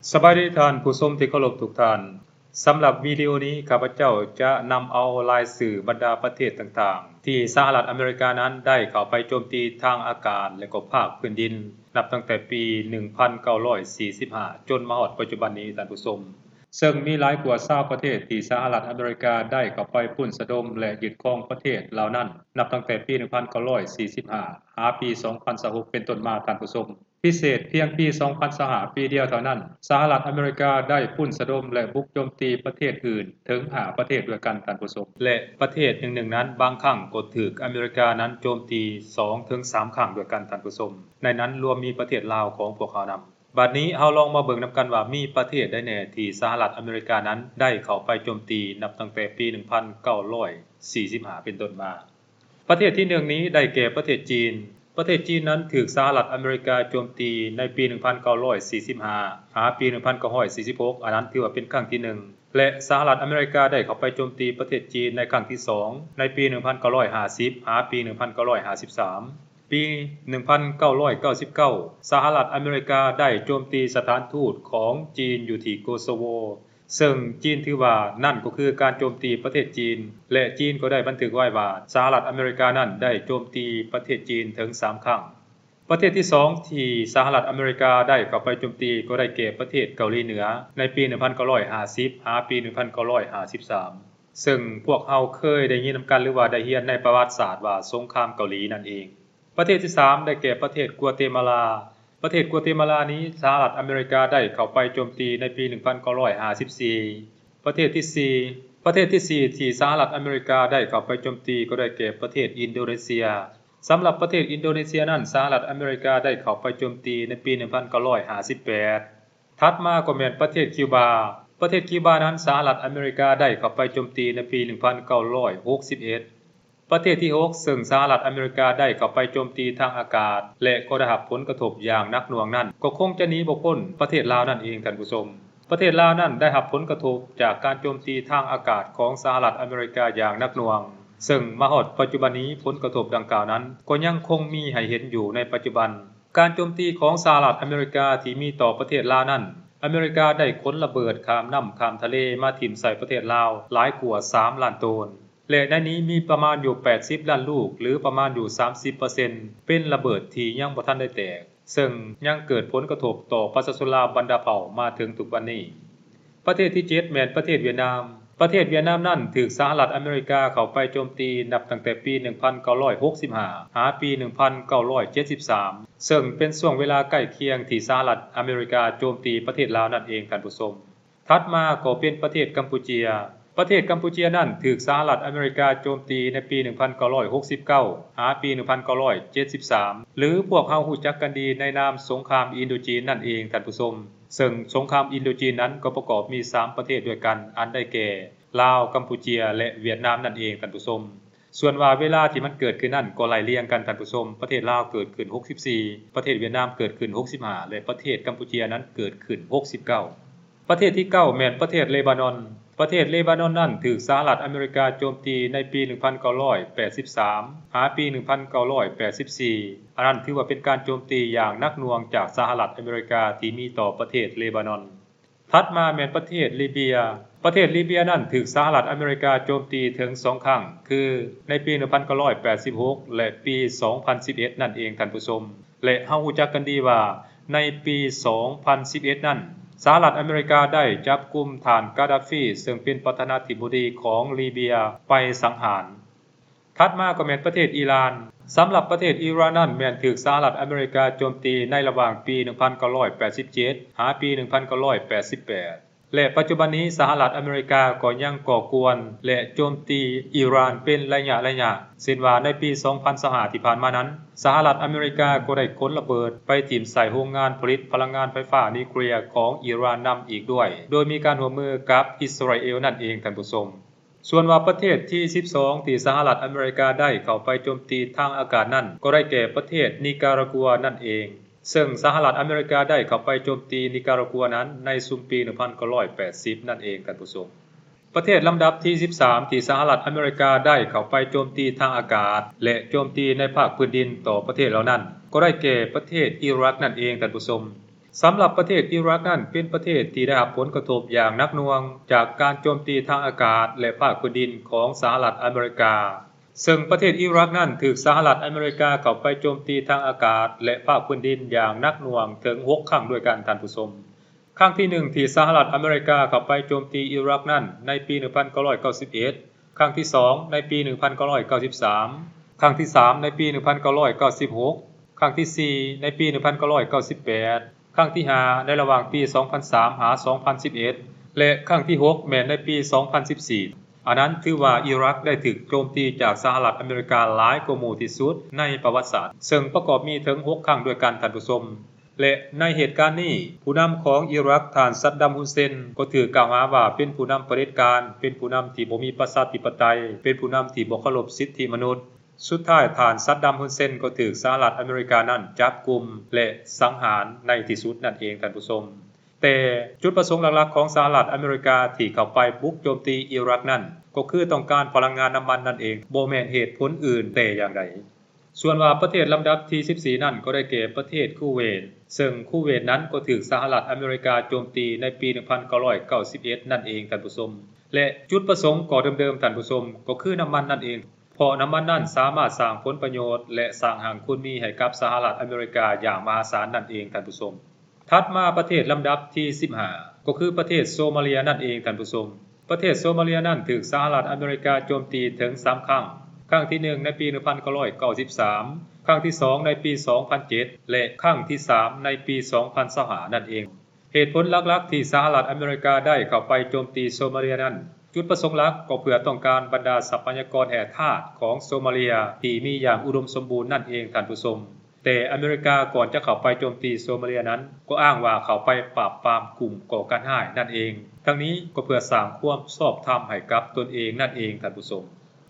ສະບາຍດີທ່ານຜູ້ຊົມທີ່ເຄົາລົບທຸກທ່ານ. ສຳລັບວິດີໂອນີ້ ຂ້າພະເຈົ້າຈະນຳເອົາລາຍຊື່ບັນດາປະເທດຕ່າງໆ ທີ່ສະຫະລັດອາເມລິການັ້ນໄດ້ເຂົ້າໄປໂຈມຕີທາງອາກາດ ແລະ ກໍພາກພື້ນດິນ ນັບຕັ້ງແຕ່ປີໜຶ່ງພັນເກົ້າຮ້ອຍສີ່ສິບຫ້າ ຈົນມາຮອດປັດຈຸບັນນີ້ທ່ານຜູ້ຊົມ. ເຊິ່ງມີຫຼາຍກວ່າຊາວປະເທດທີ່ສະຫະລັດອາເມລິກາໄດ້ເຂົ້າໄປປຸ້ນສະດົມ ແລະ ຍຶດຄອງປະເທດເຫຼົ່ານັ້ນ ນັບຕັ້ງແຕ່ປີໜຶ່ງພັນເກົ້າຮ້ອຍສີ່ສິບຫ້າ ຫາປີສອງພັນຊາວຫົກເປັນຕົ້ນມາທ່ານຜູ້ຊົມ. ພິເສດພຽງປີສອງພັນຊາວຫ້າ ປີດຽວເທົ່ານັ້ນ ສະຫະລັດອາເມລິກາໄດ້ປຸ້ນສະດົມ ແລະ ບຸກໂຈມຕີປະເທດອື່ນເຖິງຫ້າປະເທດດ້ວຍກັນທ່ານຜູ້ຊົມ ແລະ ປະເທດໜຶ່ງໆນັ້ນ ບາງຄັ້ງກໍຖືກອາເມລິການັ້ນໂຈມຕີສອງເຖິງສາມຄັ້ງດ້ວຍກັນທ່ານຜູ້ຊົມ. ໃນນັ້ນລວມມີປະເທດລາວຂອງພວກເຮົານຳ. ບາດນີ້ເຮົາລອງມາເບິ່ງນຳກັນວ່າ ມີປະເທດໃດແດ່ທີ່ສະຫະລັດອາເມລິການັ້ນໄດ້ເຂົ້າໄປໂຈມຕີ ນັບຕັ້ງແຕ່ປີໜຶ່ງພັນເກົ້າຮ້ອຍສີ່ສິບຫ້າເປັນຕົ້ນມາ. ປະເທດທີໜຶ່ງນີ້ໄດ້ແກ່ປະເທດຈີນ. ປະເທດຈີນນັ້ນຖືກສະຫະລັດອາເມລິກາໂຈມຕີໃນປີໜຶ່ງພັນເກົ້າຮ້ອຍສີ່ສິບຫ້າ ຫາປີໜຶ່ງພັນເກົ້າຮ້ອຍສີ່ສິບຫົກ ອັນນັ້ນຖືວ່າເປັນຄັ້ງທີໜຶ່ງ ແລະ ສະຫະລັດອາເມລິກາໄດ້ເຂົ້າໄປໂຈມຕີປະເທດຈີນໃນຄັ້ງທີສອງ ໃນປີໜຶ່ງພັນເກົ້າຮ້ອຍຫ້າສິບ ຫາປີໜຶ່ງພັນເກົ້າຮ້ອຍຫ້າສິບສາມ. ປີໜຶ່ງພັນເກົ້າຮ້ອຍເກົ້າສິບເກົ້າ ສະຫະລັດອາເມລິກາໄດ້ໂຈມຕີສະຖານທູດຂອງຈີນຢູ່ທີ່ໂກໂຊໂວ ເຊິ່ງຈີນຖືວ່ານັ້ນກໍຄືການໂຈມຕີປະເທດຈີນ ແລະ ຈີນກໍໄດ້ບັນທຶກໄວ້ວ່າ ສະຫະລັດອາເມລິການັ້ນໄດ້ໂຈມຕີປະເທດຈີນເຖິງສາມຄັ້ງ. ປະເທດທີສອງທີ່ສະຫະລັດອາເມລິກາໄດ້ເຂົ້າໄປໂຈມຕີກໍໄດ້ແກ່ປະເທດເກົາຫຼີເໜືອ ໃນປີໜຶ່ງພັນເກົ້າຮ້ອຍຫ້າສິບ ຫາປີໜຶ່ງພັນເກົ້າຮ້ອຍຫ້າສິບສາມ ເຊິ່ງພວກເຮົາເຄີຍໄດ້ຍິນນຳກັນ ຫຼືວ່າໄດ້ຮຽນໃນປະຫວັດສາດວ່າສົງຄາມເກົາຫຼີນັ້ນເອງ. ປະເທດທີສາມໄດ້ແກ່ປະເທດກົວເຕມາລາ. ປະເທດກົວເຕມາລານີ້ ສະຫະລັດອາເມລິກາໄດ້ເຂົ້າໄປໂຈມຕີໃນປີໜຶ່ງພັນເກົ້າຮ້ອຍຫ້າສິບສີ່. ປະເທດທີສີ່ ປະເທດທີສີ່ທີ່ສະຫະລັດອາເມລິກາໄດ້ເຂົ້າໄປໂຈມຕີກໍໄດ້ແກ່ປະເທດອິນໂດເນເຊຍ. ສຳລັບປະເທດອິນໂດເນເຊຍນັ້ນ ສະຫະລັດອາເມລິກາໄດ້ເຂົ້າໄປໂຈມຕີໃນປີໜຶ່ງພັນເກົ້າຮ້ອຍຫ້າສິບແປດ. ຖັດມາກໍແມ່ນປະເທດຄິວບາ. ປະເທດຄິວບານັ້ນ ສະຫະລັດອາເມລິກາໄດ້ເຂົ້າໄປໂຈມຕີໃນປີໜຶ່ງພັນເກົ້າຮ້ອຍຫົກສິບເອັດ. ປະເທດທີຫົກ ເຊິ່ງສະຫະລັດອາເມລິກາໄດ້ເຂົ້າໄປໂຈມຕີທາງອາກາດ ແລະ ກໍໄດ້ຮັບຜົນກະທົບຢ່າງໜັກໜ່ວງນັ້ນ ກໍຄົງຈະໜີບໍ່ພົ້ນປະເທດລາວນັ້ນເອງທ່ານຜູ້ຊົມ. ປະເທດລາວນັ້ນໄດ້ຮັບຜົນກະທົບຈາກການໂຈມຕີທາງອາກາດຂອງສະຫະລັດອາເມລິກາຢ່າງໜັກໜ່ວງ, ເຊິ່ງມາຮອດປັດຈຸບັນນີ້ ຜົນກະທົບດັ່ງກ່າວນັ້ນກໍຍັງຄົງມີໃຫ້ເຫັນຢູ່ໃນປັດຈຸບັນ. ການໂຈມຕີຂອງສະຫະລັດອາເມລິກາທີ່ມີຕໍ່ປະເທດລາວນັ້ນ, ອາເມລິກາໄດ້ຂົນລະເບີດຂ້າມນ້ຳຂ້າມທະເລມາຖິ້ມໃສ່ປະເທດລາວຫຼາຍກວ່າສາມລ້ານໂຕນ. ແລະ ໃນນີ້ມີປະມານຢູ່ແປດສິບລ້ານລູກ ຫຼື ປະມານຢູ່ສາມສິບເປີເຊັນ ເປັນລະເບີດທີ່ຍັງບໍ່ທັນໄດ້ແຕກ, ເຊິ່ງຍັງເກີດຜົນກະທົບຕໍ່ປະຊາຊົນລາວບັນດາເຜົ່າມາເຖິງທຸກວັນນີ້. ປະເທດທີເຈັດ ແມ່ນປະເທດຫວຽດນາມ. ປະເທດຫວຽດນາມນັ້ນຖືກສະຫະລັດອາເມລິກາເຂົ້າໄປໂຈມຕີນັບຕັ້ງແຕ່ປີໜຶ່ງພັນເກົ້າຮ້ອຍຫົກສິບຫ້າ ຫາປີໜຶ່ງພັນເກົ້າຮ້ອຍເຈັດສິບສາມ ເຊິ່ງເປັນຊ່ວງເວລາໃກ້ຄຽງທີ່ສະຫະລັດອາເມລິກາໂຈມຕີປະເທດລາວນັ້ນເອງທ່ານຜູ້ຊົມ. ຖັດມາກໍເປັນປະເທດກຳປູເຈຍ. ປະເທດກຳປູເຈຍນັ້ນຖືກສະຫະລັດອາເມລິກາໂຈມຕີໃນປີໜຶ່ງພັນເກົ້າຮ້ອຍຫົກສິບເກົ້າ ຫາປີໜຶ່ງພັນເກົ້າຮ້ອຍເຈັດສິບສາມ ຫຼື ພວກເຮົາຮູ້ຈັກກັນດີໃນນາມສົງຄາມອິນໂດຈີນນັ້ນເອງທ່ານຜູ້ຊົມ, ເຊິ່ງສົງຄາມອິນໂດຈີນນັ້ນກໍປະກອບມີສາມປະເທດດ້ວຍກັນ ອັນໄດ້ແກ່ ລາວ, ກຳປູເຈຍ ແລະ ຫວຽດນາມນັ້ນເອງທ່ານຜູ້ຊົມ. ສ່ວນວ່າເວລາທີ່ມັນເກີດຂຶ້ນນັ້ນກໍໄລ່ລຽງກັນທ່ານຜູ້ຊົມ, ປະເທດລາວເກີດຂຶ້ນຫົກສິບສີ່, ປະເທດຫວຽດນາມເກີດຂຶ້ນຫົກສິບຫ້າ ແລະ ປະເທດກຳປູເຈຍນັ້ນເກີດຂຶ້ນຫົກສິບເກົ້າ. ປະເທດທີເກົ້າ ແມ່ນປະເທດເລບານອນ. ປະເທດເລບານອນນັ້ນຖືກສະຫະລັດອາເມລິກາໂຈມຕີໃນປີໜຶ່ງພັນເກົ້າຮ້ອຍແປດສິບສາມ ຫາປີໜຶ່ງພັນເກົ້າຮ້ອຍແປດສິບສີ່ ອັນນັ້ນຖືວ່າເປັນການໂຈມຕີຢ່າງໜັກໜ່ວງຈາກສະຫະລັດອາເມລິກາທີ່ມີຕໍ່ປະເທດເລບານອນ. ຖັດມາແມ່ນປະເທດລີເບຍ. ປະເທດລີເບຍນັ້ນຖືກສະຫະລັດອາເມລິກາໂຈມຕີເຖິງສອງຄັ້ງ ຄືໃນປີໜຶ່ງພັນເກົ້າຮ້ອຍແປດສິບຫົກ ແລະ ປີສອງພັນສິບເອັດນັ້ນເອງທ່ານຜູ້ຊົມ. ແລະ ເຮົາຮູ້ຈັກກັນດີວ່າ ໃນປີສອງພັນສິບເອັດນັ້ນ ສະຫະລັດອາເມລິກາໄດ້ຈັບກຸມທ່ານກາດາຟີ ເຊິ່ງເປັນປະທານາທິບໍດີຂອງລີເບຍໄປສັງຫານ. ຖັດມາກໍແມ່ນປະເທດອີຣານ. ສຳລັບປະເທດອີຣານນັ້ນແມ່ນຖືກສະຫະລັດອາເມລິກາໂຈມຕີໃນລະຫວ່າງປີໜຶ່ງພັນເກົ້າຮ້ອຍແປດສິບເຈັດ ຫາປີໜຶ່ງພັນເກົ້າຮ້ອຍແປດສິບແປດ ແລະ ປັດຈຸບັນນີ້ສະຫະລັດອາເມລິກາກໍຍັງກໍ່ກວນ ແລະ ໂຈມຕີອີຣານເປັນໄລຍະໆ, ເຊັ່ນວ່າໃນປີສອງພັນຊາວຫ້າທີ່ຜ່ານມານັ້ນ ສະຫະລັດອາເມລິກາກໍໄດ້ຂົນລະເບີດໄປຖິ້ມໃສ່ໂຮງງານຜະລິດພະລັງງານໄຟຟ້ານິວເຄລຍຂອງອີຣານນຳອີກດ້ວຍ, ໂດຍມີການຮ່ວມມືກັບອິດສະຣາເອລນັ້ນເອງທ່ານຜູ້ຊົມ. ສ່ວນວ່າປະເທດທີສິບສອງ ທີ່ສະຫະລັດອາເມລິກາໄດ້ເຂົ້າໄປໂຈມຕີທາງອາກາດນັ້ນ ກໍໄດ້ແກ່ປະເທດນິກາຣາກົວນັ້ນເອງ, ເຊິ່ງສະຫະລັດອາເມລິກາໄດ້ເຂົ້າໄປໂຈມຕີນິກາຣາກົວນັ້ນໃນຊຸມປີໜຶ່ງພັນເກົ້າຮ້ອຍແປດສິບນັ້ນເອງທ່ານຜູ້ຊົມ. ປະເທດລຳດັບທີສິບສາມ ທີ່ສະຫະລັດອາເມລິກາໄດ້ເຂົ້າໄປໂຈມຕີທາງອາກາດ ແລະ ໂຈມຕີໃນພາກພື້ນດິນຕໍ່ປະເທດເຫຼົ່ານັ້ນ ກໍໄດ້ແກ່ປະເທດອີຣັກນັ້ນເອງທ່ານຜູ້ຊົມ. ສຳລັບປະເທດອີຣັກນັ້ນ ເປັນປະເທດທີ່ໄດ້ຮັບຜົນກະທົບຢ່າງໜັກໜ່ວງ ຈາກການໂຈມຕີທາງອາກາດ ແລະ ພາກພື້ນດິນຂອງສະຫະລັດອາເມລິກາ, ເຊິ່ງປະເທດອີຣັກນັ້ນ ຖືກສະຫະລັດອາເມລິກາເຂົ້າໄປໂຈມຕີທາງອາກາດ ແລະ ພາກພື້ນດິນຢ່າງໜັກໜ່ວງເຖິງຫົກຄັ້ງດ້ວຍກັນ, ທ່ານຜູ້ຊົມ. ຄັ້ງທີໜຶ່ງ ທີ່ສະຫະລັດອາເມລິກາເຂົ້າໄປໂຈມຕີອີຣັກນັ້ນ ໃນປີໜຶ່ງພັນເກົ້າຮ້ອຍເກົ້າສິບເອັດ, ຄັ້ງທີສອງ ໃນປີໜຶ່ງພັນເກົ້າຮ້ອຍເກົ້າສິບສາມ, ຄັ້ງທີສາມ ໃນປີໜຶ່ງພັນເກົ້າຮ້ອຍເກົ້າສິບຫົກ, ຄັ້ງທີສີ່ ໃນປີໜຶ່ງພັນເກົ້າຮ້ອຍເກົ້າສິບແປດ, ຄັ້ງທີຫ້າ ໃນລະຫວ່າງປີສອງພັນສາມຫາສອງພັນສິບເອັດ ແລະ ຄັ້ງທີຫົກ ແມ່ນໃນປີສອງພັນສິບສີ່. ອັນນັ້ນຖືວ່າອີຣັກໄດ້ຖືກໂຈມຕີຈາກສະຫະລັດອາເມລິກາຫຼາຍກວ່າໝູ່ທີ່ສຸດໃນປະຫວັດສາດ, ເຊິ່ງປະກອບມີເຖິງຫົກຄັ້ງດ້ວຍກັນ, ທ່ານຜູ້ຊົມ. ແລະ ໃນເຫດການນີ້, ຜູ້ນຳຂອງອີຣັກ ທ່ານ ຊັດດຳ ຮຸນເຊນ ກໍຖືກກ່າວຫາວ່າເປັນຜູ້ນຳຜະເດັດການ, ເປັນຜູ້ນຳທີ່ບໍ່ມີປະຊາທິປະໄຕ, ເປັນຜູ້ນຳທີ່ບໍ່ເຄົາລົບສິດທິມະນຸດ. ສຸດທ້າຍ, ທ່ານ ຊັດດຳ ຮຸນເຊນ ກໍຖືກສະຫະລັດອາເມລິການັ້ນຈັບກຸມ ແລະ ສັງຫານໃນທີ່ສຸດນັ້ນເອງ, ທ່ານຜູ້ຊົມ. ແຕ່ຈຸດປະສົງຫຼັກໆຂອງສະຫະລັດອາເມລິກາທີ່ເຂົ້າໄປບຸກໂຈມຕີອີຣັກນັ້ນ ກໍຄືຕ້ອງການພະລັງງານນ້ຳມັນນັ້ນເອງ, ບໍ່ແມ່ນເຫດຜົນອື່ນແຕ່ຢ່າງໃດ. ສ່ວນວ່າປະເທດລຳດັບທີສິບສີ່ນັ້ນກໍໄດ້ແກ່ປະເທດຄູເວດ, ເຊິ່ງຄູເວດນັ້ນກໍຖືກສະຫະລັດອາເມລິກາໂຈມຕີໃນປີໜຶ່ງພັນເກົ້າຮ້ອຍເກົ້າສິບເອັດນັ້ນເອງ, ທ່ານຜູ້ຊົມ. ແລະ ຈຸດປະສົງກໍເດີມໆ, ທ່ານຜູ້ຊົມ, ກໍຄືນ້ຳມັນນັ້ນເອງ, ເພາະນ້ຳມັນນັ້ນສາມາດສ້າງຜົນປະໂຫຍດ ແລະ ສ້າງຮັ່ງຄູນມີໃຫ້ກັບສະຫະລັດອາເມລິກາຢ່າງມະຫາສານນັ້ນເອງ, ທ່ານຜູ້ຊົມ. ຖັດມາປະເທດລຳດັບທີສິບຫ້າ ກໍຄືປະເທດໂຊມາເລຍນັ້ນເອງ, ທ່ານຜູ້ຊົມ. ປະເທດໂຊມາເລຍນັ້ນຖືກສະຫະລັດອາເມລິກາໂຈມຕີເຖິງສາມຄັ້ງ, ຄັ້ງທີໜຶ່ງໃນປີໜຶ່ງພັນເກົ້າຮ້ອຍເກົ້າສິບສາມ, ຄັ້ງທີສອງໃນປີສອງພັນເຈັດ ແລະ ຄັ້ງທີສາມໃນປີສອງພັນຊາວຫ້ານັ້ນເອງ. ເຫດຜົນຫຼັກໆທີ່ສະຫະລັດອາເມລິກາໄດ້ເຂົ້າໄປໂຈມຕີໂຊມາເລຍນັ້ນ, ຈຸດປະສົງຫຼັກກໍເພື່ອຕ້ອງການບັນດາຊັບພະຍາກອນແຮ່ທາດຂອງໂຊມາເລຍທີ່ມີຢ່າງອຸດົມສົມບູນນັ້ນເອງ, ທ່ານຜູ້ຊົມ. ແຕ່ອາເມລິກາກ່ອນຈະເຂົ້າໄປໂຈມຕີໂຊມາເລຍນັ້ນ ກໍອ້າງວ່າເຂົ້າໄປປາບປາມກຸ່ມກໍ່ການຮ້າຍນັ້ນເອງ, ທັງນີ້ກໍເພື່ອສ້າງຄວາມຊອບທຳໃຫ້ກັບຕົນເອງນັ້ນເອງ, ທ່ານຜູ້ຊົມ.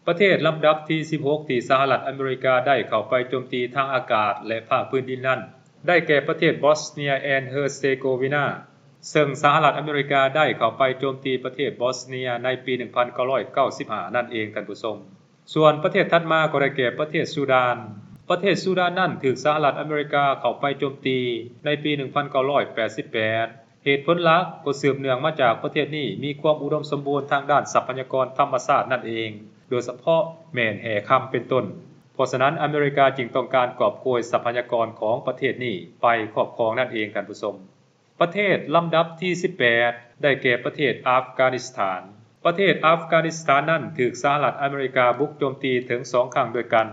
ປະເທດລຳດັບທີສິບຫົກ ທີ່ສະຫະລັດອາເມລິກາໄດ້ເຂົ້າໄປໂຈມຕີທາງອາກາດ ແລະ ພາກພື້ນດິນນັ້ນ ໄດ້ແກ່ປະເທດ Bosnia and Herzegovina, ເຊິ່ງສະຫະລັດອາເມລິກາໄດ້ເຂົ້າໄປໂຈມຕີປະເທດ Bosnia ໃນປີໜຶ່ງພັນເກົ້າຮ້ອຍເກົ້າສິບຫ້ານັ້ນເອງ, ທ່ານຜູ້ຊົມ. ສ່ວນປະເທດຖັດມາກໍໄດ້ແກ່ປະເທດຊູດານ. ປະເທດຊູດານນັ້ນຖືກສະຫະລັດອາເມລິກາເຂົ້າໄປໂຈມຕີໃນປີໜຶ່ງພັນເກົ້າຮ້ອຍແປດສິບແປດ. ເຫດຜົນຫຼັກກໍສືບເນື່ອງມາຈາກປະເທດນີ້ມີຄວາມອຸດົມສົມບູນທາງດ້ານຊັບພະຍາກອນທຳມະຊາດນັ້ນເອງ, ໂດຍສະເພາະແມ່ນແຮ່ຄຳເປັນຕົ້ນ. ເພາະສະນັ້ນ, ອາເມລິກາຈຶ່ງຕ້ອງການກອບໂກຍຊັບພະຍາກອນຂອງປະເທດນີ້ໄປຄອບຄອງນັ້ນເອງ, ທ່ານຜູ້ຊົມ. ປະເທດລຳດັບທີສິບແປດ ໄດ້ແກ່ປະເທດອັຟການິສຖານ. ປະເທດອັຟການິສຖານນັ້ນຖືກສະຫະລັດອາເມລິກາບຸກໂຈມຕີເຖິງສອງຄັ້ງດ້ວຍກັນ.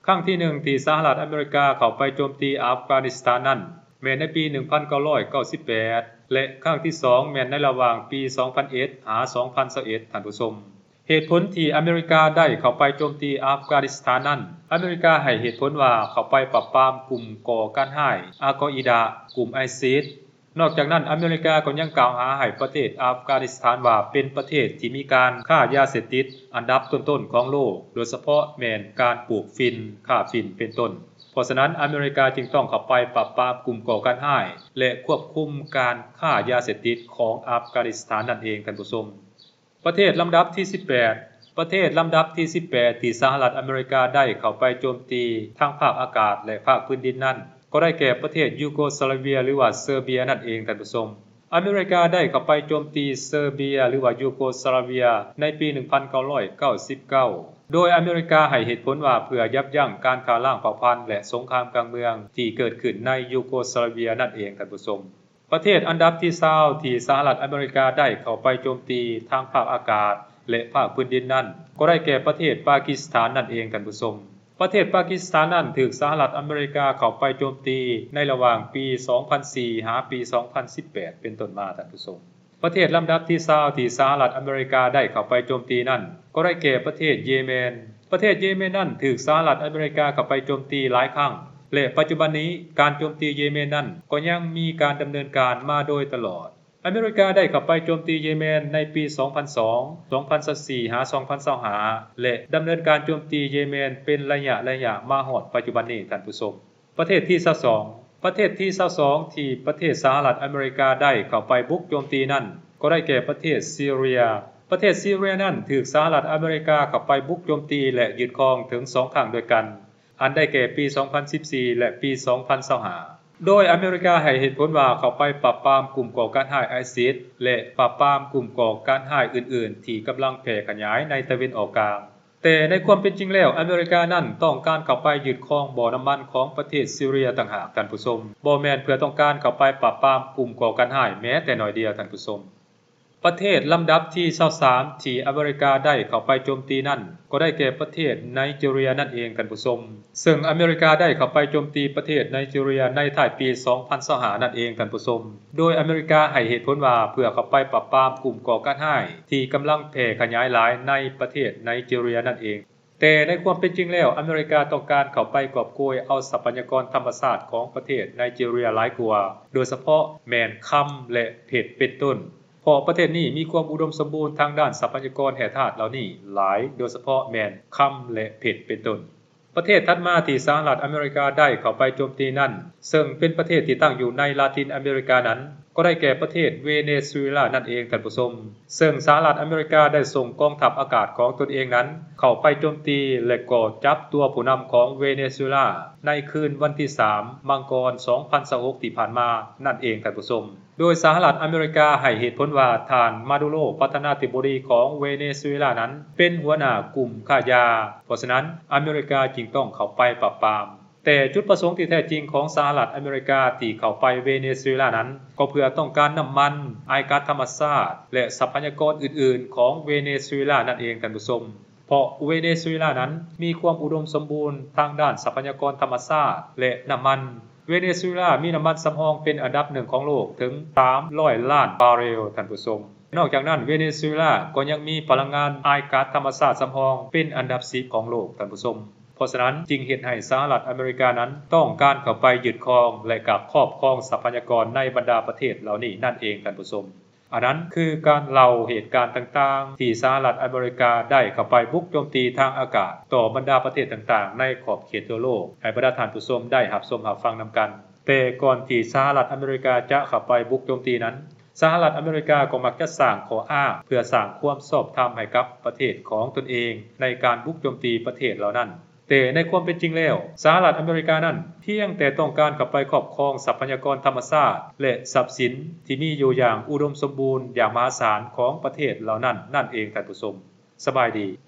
ຄັ້ງທີໜຶ່ງ ທີ່ສະຫະລັດອາເມລິກາເຂົ້າໄປໂຈມຕີອັຟການິສຖານນັ້ນ ແມ່ນໃນປີໜຶ່ງພັນເກົ້າຮ້ອຍເກົ້າສິບແປດ ແລະ ຄັ້ງທີສອງ ແມ່ນໃນລະຫວ່າງປີສອງພັນເອັດຫາສອງພັນຊາວເອັດ, ທ່ານຜູ້ຊົມ. ເຫດຜົນທີ່ອາເມລິກາໄດ້ເຂົ້າໄປໂຈມຕີອັຟການິສຖານນັ້ນ, ອາເມລິກາໃຫ້ເຫດຜົນວ່າເຂົ້າໄປປາບປາມກຸ່ມກໍ່ການຮ້າຍ ອາກອອິດາ, ກຸ່ມໄອຊິດ. ນອກຈາກນັ້ນ, ອາເມລິກາກໍຍັງກ່າວຫາໃຫ້ປະເທດອັຟການິສຖານວ່າເປັນປະເທດທີ່ມີການຄ້າຢາເສບຕິດອັນດັບຕົ້ນໆຂອງໂລກ, ໂດຍສະເພາະແມ່ນການປູກຝິ່ນ, ຄ້າຝິ່ນເປັນຕົ້ນ. ເພາະສະນັ້ນ, ອາເມລິກາຈຶ່ງຕ້ອງເຂົ້າໄປປາບປາມກຸ່ມກໍ່ການຮ້າຍ ແລະ ຄວບຄຸມການຄ້າຢາເສບຕິດຂອງອັຟການິສຖານນັ້ນເອງ, ທ່ານຜູ້ຊົມ. ປະເທດລຳດັບທີສິບແປດ. ປະເທດລຳດັບທີສິບແປດ ທີ່ສະຫະລັດອາເມລິກາໄດ້ເຂົ້າໄປໂຈມຕີທັງພາກອາກາດ ແລະ ພາກພື້ນດິນນັ້ນ ກໍໄດ້ແກ່ປະເທດຢູໂກສລາເວຍ ຫຼືວ່າເຊີເບຍນັ້ນເອງ, ທ່ານຜູ້ຊົມ. ອາເມລິກາໄດ້ເຂົ້າໄປໂຈມຕີເຊີເບຍ ຫຼືວ່າຢູໂກສລາເວຍ ໃນປີໜຶ່ງພັນເກົ້າຮ້ອຍເກົ້າສິບເກົ້າ ໂດຍອາເມລິກາໃຫ້ເຫດຜົນວ່າເພື່ອຢັບຢັ້ງການຂ້າລ້າງເຜົ່າພັນ ແລະ ສົງຄາມກາງເມືອງທີ່ເກີດຂຶ້ນໃນຢູໂກສລາເວຍນັ້ນເອງ, ທ່ານຜູ້ຊົມ. ປະເທດອັນດັບທີຊາວ ທີ່ສະຫະລັດອາເມລິກາໄດ້ເຂົ້າໄປໂຈມຕີທາງພາກອາກາດ ແລະ ພາກພື້ນດິນນັ້ນ ກໍໄດ້ແກ່ປະເທດປາກິສຖານນັ້ນເອງ, ທ່ານຜູ້ຊົມ. ປະເທດປາກິສຖານນັ້ນຖືກສະຫະລັດອາເມລິກາເຂົ້າໄປໂຈມຕີໃນລະຫວ່າງປີສອງພັນສີ່ຫາປີສອງພັນສິບແປດເປັນຕົ້ນມາ, ທ່ານຜູ້ຊົມ. ປະເທດລຳດັບທີຊາວ ທີ່ສະຫະລັດອາເມລິກາໄດ້ເຂົ້າໄປໂຈມຕີນັ້ນ ກໍໄດ້ແກ່ປະເທດເຢເມນ. ປະເທດເຢເມນນັ້ນຖືກສະຫະລັດອາເມລິກາເຂົ້າໄປໂຈມຕີຫຼາຍຄັ້ງ ແລະ ປັດຈຸບັນນີ້ການໂຈມຕີເຢເມນນັ້ນກໍຍັງມີການດຳເນີນການມາໂດຍຕະຫຼອດ. ອາເມລິກາໄດ້ເຂົ້າໄປໂຈມຕີເຢເມນໃນປີສອງພັນສອງ, ສອງພັນຊາວສີ່ ຫາ ສອງພັນຊາວຫ້າ ແລະ ດຳເນີນການໂຈມຕີເຢເມນເປັນໄລຍະໆມາຮອດປັດຈຸບັນນີ້, ທ່ານຜູ້ຊົມ. ປະເທດທີຊາວສອງ. ປະເທດທີຊາວສອງ ທີ່ປະເທດສະຫະລັດອາເມລິກາໄດ້ເຂົ້າໄປບຸກໂຈມຕີນັ້ນ ກໍໄດ້ແກ່ປະເທດຊີເຣຍ. ປະເທດຊີເຣຍນັ້ນຖືກສະຫະລັດອາເມລິກາເຂົ້າໄປບຸກໂຈມຕີ ແລະ ຍຶດຄອງເຖິງສອງຄັ້ງດ້ວຍກັນ, ອັນໄດ້ແກ່ປີສອງພັນສິບສີ່ ແລະ ປີສອງພັນຊາວຫ້າ. ໂດຍອາເມລິກາໃຫ້ເຫດຜົນວ່າເຂົ້າໄປປາບປາມກຸ່ມກໍ່ການຮ້າຍໄອຊິສ ແລະ ປາບປາມກຸ່ມກໍ່ການຮ້າຍອື່ນໆ ທີ່ກຳລັງແຜ່ຂະຫຍາຍໃນຕາເວັນອອກກາງ. ແຕ່ໃນຄວາມເປັນຈິງແລ້ວ ອາເມລິການັ້ນຕ້ອງການເຂົ້າໄປຍຶດຄອງບໍ່ນ້ຳມັນຂອງປະເທດຊີເຣຍຕ່າງຫາກ, ທ່ານຜູ້ຊົມ, ບໍ່ແມ່ນເພື່ອຕ້ອງການເຂົ້າໄປປາບປາມກຸ່ມກໍ່ການຮ້າຍແມ້ແຕ່ໜ້ອຍດຽວ, ທ່ານຜູ້ຊົມ. ປະເທດລຳດັບທີຊາວສາມ ທີ່ອາເມລິກາໄດ້ເຂົ້າໄປໂຈມຕີນັ້ນ ກໍໄດ້ແກ່ປະເທດໄນຈີເຣຍນັ້ນເອງ, ທ່ານຜູ້ຊົມ. ເຊິ່ງອາເມລິກາໄດ້ເຂົ້າໄປໂຈມຕີປະເທດໄນຈີເຣຍໃນທ້າຍປີສອງພັນຊາວຫ້ານັ້ນເອງ, ທ່ານຜູ້ຊົມ, ໂດຍອາເມລິກາໃຫ້ເຫດຜົນວ່າເພື່ອເຂົ້າໄປປາບປາມກຸ່ມກໍ່ການຮ້າຍທີ່ກຳລັງແຜ່ຂະຫຍາຍຫຼາຍໃນປະເທດໄນຈີເຣຍນັ້ນເອງ. ແຕ່ໃນຄວາມເປັນຈິງແລ້ວ ອາເມລິກາຕ້ອງການເຂົ້າໄປກອບໂກຍເອົາຊັບພະຍາກອນທຳມະຊາດຂອງປະເທດໄນຈີເຣຍຫຼາຍກວ່າ, ໂດຍສະເພາະແມ່ນຄຳ ແລະ ເພັດເປັນຕົ້ນ. ເພາະປະເທດນີ້ມີຄວາມອຸດົມສົມບູນທາງດ້ານຊັບພະຍາກອນແຮ່ທາດເຫຼົ່ານີ້ຫຼາຍ, ໂດຍສະເພາະແມ່ນຄຳ ແລະ ເພັດເປັນຕົ້ນ. ປະເທດຖັດມາທີ່ສະຫະລັດອາເມລິກາໄດ້ເຂົ້າໄປໂຈມຕີນັ້ນ ເຊິ່ງເປັນປະເທດທີ່ຕັ້ງຢູ່ໃນລາຕິນອາເມລິການັ້ນ ກໍໄດ້ແກ່ປະເທດເວເນຊູເອລານັ້ນເອງ, ທ່ານຜູ້ຊົມ. ເຊິ່ງສະຫະລັດອາເມລິກາໄດ້ສົ່ງກອງທັບອາກາດຂອງຕົນເອງນັ້ນເຂົ້າໄປໂຈມຕີ ແລະ ກໍຈັບຕົວຜູ້ນຳຂອງເວເນຊູເອລາໃນຄືນວັນທີສາມ ມັງກອນ ສອງພັນຊາວຫົກ ທີ່ຜ່ານມານັ້ນເອງ, ທ່ານຜູ້ຊົມ. ໂດຍສະຫະລັດອາເມລິກາໃຫ້ເຫດຜົນວ່າທ່ານມາດູໂຣ ປະທານາທິບໍດີຂອງເວເນຊູເອລານັ້ນເປັນຫົວໜ້າກຸ່ມຄ້າຢາ, ເພາະສະນັ້ນ ອາເມລິກາຈຶ່ງຕ້ອງເຂົ້າໄປປາບປາມ. ແຕ່ຈຸດປະສົງທີ່ແທ້ຈິງຂອງສະຫະລັດອາເມລິກາທີ່ເຂົ້າໄປເວເນຊູເອລານັ້ນ ກໍເພື່ອຕ້ອງການນ້ຳມັນ, ອາຍກັດທຳມະຊາດ ແລະ ຊັບພະຍາກອນອື່ນໆຂອງເວເນຊູເອລານັ້ນເອງ, ທ່ານຜູ້ຊົມ. ເພາະເວເນຊູເອລານັ້ນມີຄວາມອຸດົມສົມບູນທາງດ້ານຊັບພະຍາກອນທຳມະຊາດ ແລະ ນ້ຳມັນ. ເວເນຊູເອລາມີນ້ຳມັນສຳຮອງເປັນອັນດັບໜຶ່ງຂອງໂລກເຖິງສາມຮ້ອຍລ້ານບາເຣວ, ທ່ານຜູ້ຊົມ. ນອກຈາກນັ້ນ ເວເນຊູເອລາກໍຍັງມີພະລັງງານອາຍກັດທຳມະຊາດສຳຮອງເປັນອັນດັບສິບຂອງໂລກ, ທ່ານຜູ້ຊົມ. ເພາະສະນັ້ນຈຶ່ງເຮັດໃຫ້ສະຫະລັດອາເມລິການັ້ນຕ້ອງການເຂົ້າໄປຍຶດຄອງ ແລະ ກະຄອບຄອງຊັບພະຍາກອນໃນບັນດາປະເທດເຫຼົ່ານີ້ນັ້ນເອງ, ທ່ານຜູ້ຊົມ. ອັນນັ້ນຄືການເລົ່າເຫດການຕ່າງໆ ທີ່ສະຫະລັດອາເມລິກາໄດ້ເຂົ້າໄປບຸກໂຈມຕີທາງອາກາດຕໍ່ບັນດາປະເທດຕ່າງໆໃນຂອບເຂດທົ່ວໂລກ ໃຫ້ບັນດາທ່ານຜູ້ຊົມໄດ້ຮັບຊົມຮັບຟັງນຳກັນ. ແຕ່ກ່ອນທີ່ສະຫະລັດອາເມລິກາຈະເຂົ້າໄປບຸກໂຈມຕີນັ້ນ, ສະຫະລັດອາເມລິກາກໍມັກຈະສ້າງຂໍ້ອ້າງເພື່ອສ້າງຄວາມຊອບທຳໃຫ້ກັບປະເທດຂອງຕົນເອງໃນການບຸກໂຈມຕີປະເທດເຫຼົ່ານັ້ນ. ແຕ່ໃນຄວາມເປັນຈິງແລ້ວ ສະຫະລັດອາເມລິການັ້ນພຽງແຕ່ຕ້ອງການເຂົ້າໄປຄອບຄອງຊັບພະຍາກອນທຳມະຊາດ ແລະ ຊັບສິນທີ່ມີຢູ່ຢ່າງອຸດົມສົມບູນຢ່າງມະຫາສານຂອງປະເທດເຫຼົ່ານັ້ນນັ້ນເອງ, ທ່ານຜູ້ຊົມ. ສະບາຍດີ.